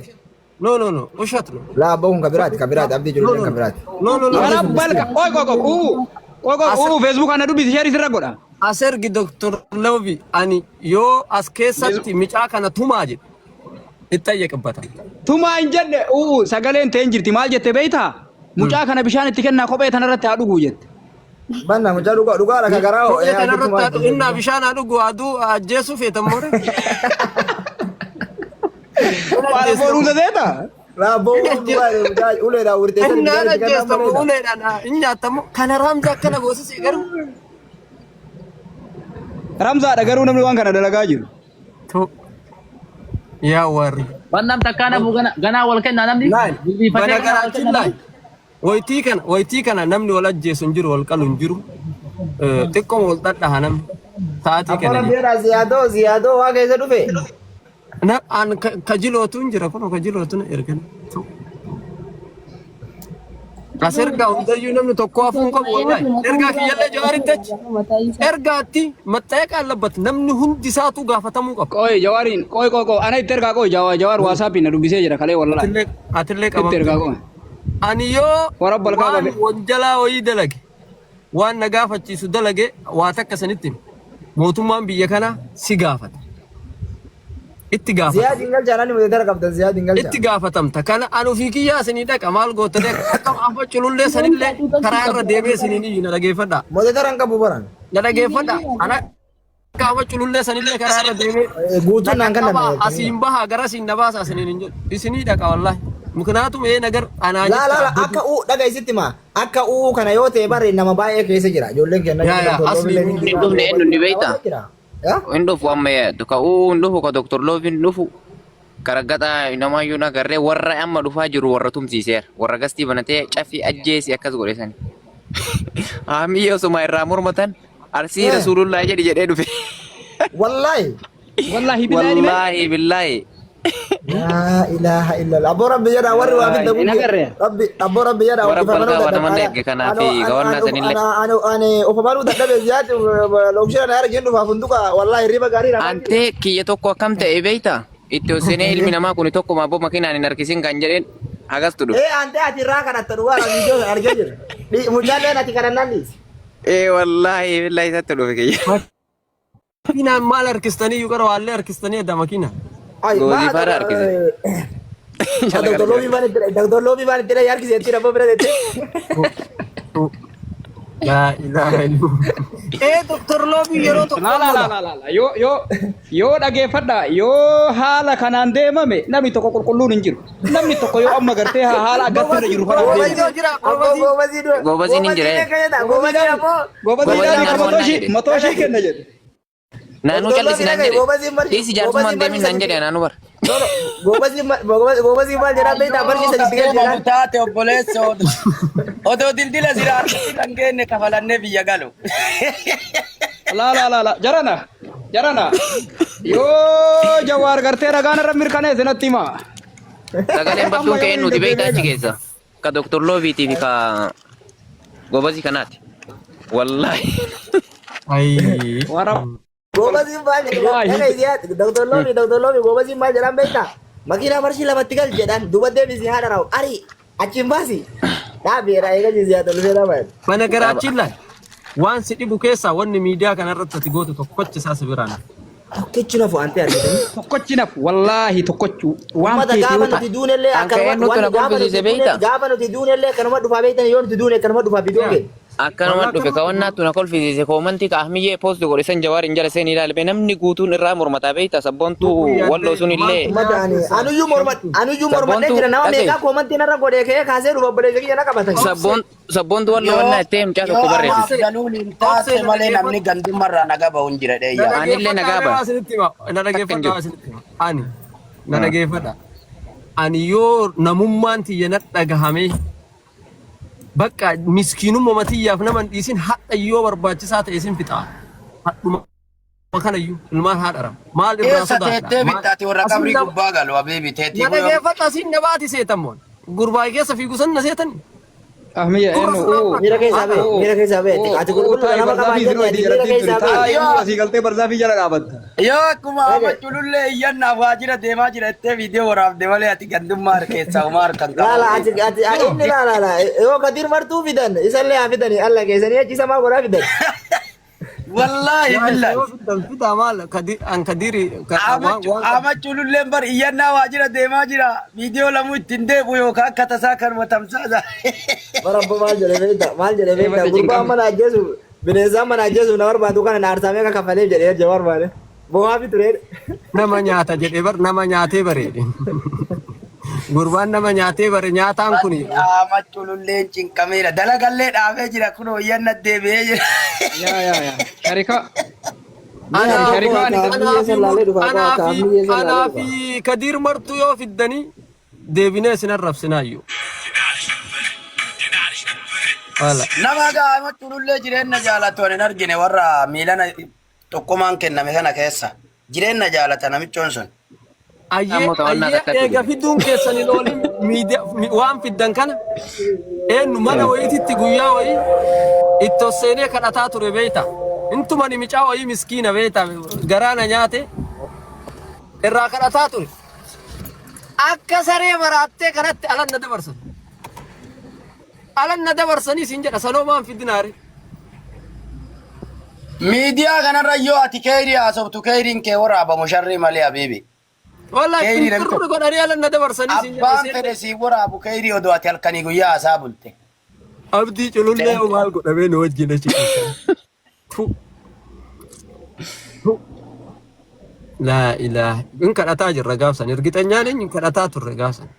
No no no ushat no. Laa abboo kun kabiraati kabiraati abdii No ijoolleen no kabiraati. no no no. Wara balka. Oy qoy qoy. Uu. Qoy qoy. Uu Facebook kana dubbisi sheerii sirra godha. As ergi Dr. Loobi ani yoo as keessatti micaa kana tumaa jedhe itti ayyaqibbata. Tumaa hin jenne uu sagaleen ta'e hin jirti maal jette beektaa? Mucaa kana bishaan itti kennaa kophee tanarratti haa dhuguu jette. Banna mucaa dhugaa dhugaadha ka garaa Kophee ho'ee tanarratti haa dhugu innaa bishaan haa dhugu aduu ajjeesuu feetan moore. Maal boruusa seeta? Raaboo dhugaadha mucaa uleedhaan urtee sana Innaan bishaan itti kennaa ajjeestamu bareeda. uleedhaan hin nyaatamu kana raamza akkana goosisee garuu. Ramzaadha garuu namni waan kana dalagaa jiru. Yaa warri. Waan namni takkaa nafu ganaa wal kennaa namni. Laal Jilbiifatee ganaa wal banagaraachin kennaa laal namni. waytii kana namni wal ajjeesu hin jiru wal qalu hin jiru xiqqooma wal dhadhaha namni sa'aatii Abboo kana rabbi jedhaa ziyaadoo ziyaadoo waa keessa dhufe. Na an kajilootu hin jira kun kajilootu na ergan. As ergaa hundayyuu namni tokko hafuu hin qabu wallahi. Ergaa kiyyallee jawaaritti achi. Ergaatti maxxayeqa allabbatu namni hundi isaatu gaafatamuu qaba. Qoy jawaariin qoy qoy qoy ana itti ergaa qoy jawaar waasaappiin na dubbisee jira kalee wallahi. Atillee atillee Itti ergaa qabamte. qoy. Ani yoo Warabba alkaa waan qabe. wanjalaa wayii dalage waan na gaafachiisu dalage waa takka sanitti himi. Mootummaan biyya kanaa si gaafata. Itti Ziyaad gaafatama. hin galchaa namni mudee qabdan ziyaad hin galchaa. Itti gaafatamta. Kana ani ofii kiyyaa isinii dhaqa maal gootanii akka afa culullee sanillee karaa irra deemee isiniin iyyu na dhageeffadhaa. Mudee hin qabu baran. Na dhageeffadhaa. Ana akka afa culullee sanillee karaa irra deemee Guutuun na naan kan qaqqabaa namni. asiin bahaa gara asiin na baasaa isiniin hin jedhu. Isinii dhaqa wallaahi. Muknaatum ee nagar anaa Laa laa jecha laa akka uu dhaga isitti ma akka uu kana yoo ta'e barre nama baay'ee keessa jira ijoolleen keenya Yaa yaa asli Hin dhufne eenyu ni beektaa? jira. Hin dhufu amma yaaddu. Ka uu hin dhufu ka Dr. Loof hin dhufu. Karaggaxaa namaayyuu nagarree warra amma dhufaa jiru warra tumsiiseera. Warra gastii banatee cafii ajjeesi akkas godhe sani. Haamiyya osuma irraa mormatan arsii rasuulullaa jedhi jedhee dhufe. Wallaahi. Wallaahi billaahi ni Wallaahi billaahi. Laa ilaaha illallah. Abboo rabbi jedhaa warri waa fidda Hin agarre. Rabbi abboo rabbi jedhaa Warra of amanuu balgaa namanna dadhabe. erge kanaa fi gawannaa sanillee. Ani of amanuu dadhabe ziyaati lookshina na argin dhufa funduqa wallaahi hirriba gaarii rafaa jira. Antee kiyya tokko akkam ta'e beektaa? Itti ol seenee ilmi namaa kun tokkuma abboo makiinaan hin harkisin kan jedheen hagastu dhufe. Ee antee ati irraa kadhatta dhugaa viidiyoo sana argee jira. Mucaalleen ati kadhannaan dhiisi. Ee wallaahi billaahi isatti dhufe kiyya. Makiinaan maal harkistanii iyyuu qara waallee harkistanii adda makiinaan. Ay Goozii maa faara harkise. Dr. Loobii maal itti Dr. Loobii maal itti harkise itti rabboo bira tettee. Laa ilaaha illallah. Ee Dr. Loobii yeroo tokko La la la la la la yoo yoo yoo dhageeffadha yoo haala kanaan deemame namni tokko qulqulluun hin jiru. Namni tokko yoo amma gartee haala akkatti irra jiru kanaan Goobazii deemame. jira Abboo goobazii. goobazii dura. Goobaziin hin jira. Goobazii abboo. Goobazii Goobaziin daadhii naannoo matoo ishii jedhe. matoo ishii kenna jedhe. Naannoo callisi naan jedhe. Dhiisi jaarsummaan deemin naan jedhe naannoo bara. Goobazii goobazii maal jedhaa beektaa barsiisa Yoo itti galche deemamu taate obboleessa odoo dildila sira harkatti kan geenne kafalannee biyya galu. La la la la jarana jarana yoo jawaar gartee ragaan irra mirkaneesse natti hima. Sagaleen Amma battuun yoo ka'een inni nuti beektaa achi beeka. keessa. Ka Dr. Loobiitii fi ka Goobazii kanaati. Wallaahi. Ayii. Warra Goobazii maal wallaahi. jedhaa Dr. Loobii Dr. Loobii goobazii maal jedhaan beektaa makiinaa marshii lamatti gal jedhaan duuba deebisii haadha raa'u ari achiin baasi dhaabeera eega ziyaata dhufee dhaabaa. Mana garaachiin laal waan si dhibu keessaa wanni miidiyaa kanarratti ati gootu tokkochi isaa si biraan. Tokkichi nafu antee argitanii. Tokkochi nafu wallaahi tokkochi waan Uummata feete gaafa yoo nuti ta'e. duunellee Kan ka'een akkanumatti nutti wanni na gaafa nuti kolfisiise duune beektaa? gaafa nuti duunellee akkanuma dhufaa beektan yoo nuti duune akkanuma dhufaa viidiyoo keenya. Akkanuma dhufe kawannaattu na kolfisiise koomantii ka Ahmiyyee poosti godhe san jawaar hin jala seenii ilaalme namni guutuun irraa mormataa beektaa sabboontuu walloo sun illee Uummata ani anuyyuu morma anuyyuu mormadhee sabboontuu jira nama dhagaye meeqaa koomantii narra godhee ka'ee kaasee dhufa obboleessa kiyya na qabatan. sabboontuu walloo Yoo wannaa ittee mucaa yoo tokko anaaf barreessite. galuun hin taate malee namni gandummarraa naga bahu hin jira Na dheeyyaa. Anillee dhageeffadhaa nagaa mee waa ba'a. isinitti hima. Na Takka hin dhageeffadhaa jiru. waa isinitti hima. Ani na dhageeffadha. Ani yoo namummaan tiyya na dhagahamee bakka miskiinummaa tiyyaaf nama hin dhiisin hadha yoo barbaachisaa ta'e isin fixaa. Hadhuma kanayyuu ilmaan haadharam. Maal irraa Eessa sodaadha? teettee Maal bittaati warra asiin qabrii na gubbaa galu abiibi na teettii yoo dhageeffadha asiin na baati seetammoon. Gurbaa keessa fiigu san na seetan. Ahmiyya Gurra eenyu sodaan uu Miira keessaa bakka. ba'e uu miira keessaa ba'e uu ati uu qulqulluu taa'i nama qabaa barzaafii jenne siroo ati itti miira jalattiin turi keessaa ba'e. taa'i yoo uu asii galtee barzaafii jala dhaabatta. yoo akkuma Dhage amma culullee iyyannaaf waajjira deemaa jira jettee viidiyoo waraabde malee ati gandummaa harkeessaa homaa harkan laala qabu. ati ati inni laala la yoo kadir martuu fidan isallee haa fidani alla keessanii achi isa maa godhaa fidan. Wallaahi Yaa isa billahi. yoo fiddan fidaa maal an kadiri waan waan Amachuululleen bar iyyannaa waajjira deemaa jira. Viidiyoo lamuu ittiin deebi'u yookaan akka tasaa kanuma tamsaasa. Bara abbo maal jedhee beekta maal jedhee beekta Eebate gurbaa cinqame. mana ajjeesu bineensaan mana ajjeesuuf na barbaadu kana na aarsamee akka kafaleef jedhee jawaar maale. Bo'aa fi turee. Nama nyaata jedhee bar nama nyaatee bareede. Gurbaan nama nyaatee bare nyaataan kuni. Amachuululleen cinqameera. Dalagallee dhaabee jira kunoo iyyanna deebi'ee jira. Yaa yaa yaa. Sharika. Anaa Sharika ani anaa fi anaa fi anaa fi Kadiir martuu yoo fiddanii deebinee isin arrabsinaayyuu. Wala. Nama gaamachuulullee jireenya jaalatu ani hin argine warra miilana tokkomaan kenname kana keessa. Jireenya jaalata namichoon sun. Ayyee Ammoo to'annaa ayyee takkatti eega jira. fiduun keessan hin oolin miidiyaa waan fiddan kana eenyu mana wayiititti guyyaa wayii itti ol seenee kadhataa ture beeyta. Intumani micaa wayii miskiina beeyta garaa na nyaate irraa kadhataa ture. Akka saree maraattee kanatti alan na dabarsan. Alan na dabarsanii siin jedha sanoo maan fidinaare. Miidiyaa kanarra yoo ati keeyrii haasoftu keeyriin kee waraabamu sharrii malee habiibi. Wallahi Keeyrii namni qinxirri godhanii alan na dabarsanii siin jedha. Abbaan fedhe sii waraabu keeyrii odoo ati halkanii guyyaa haasaa bulte. Abdii culullee maal godhamee nu wajjin achi keessa. Tu. Tu. Laa ilaaha. In kadhataa jirra gaafsan. Ergixanyaan eenyu kadhataa turre gaafsan.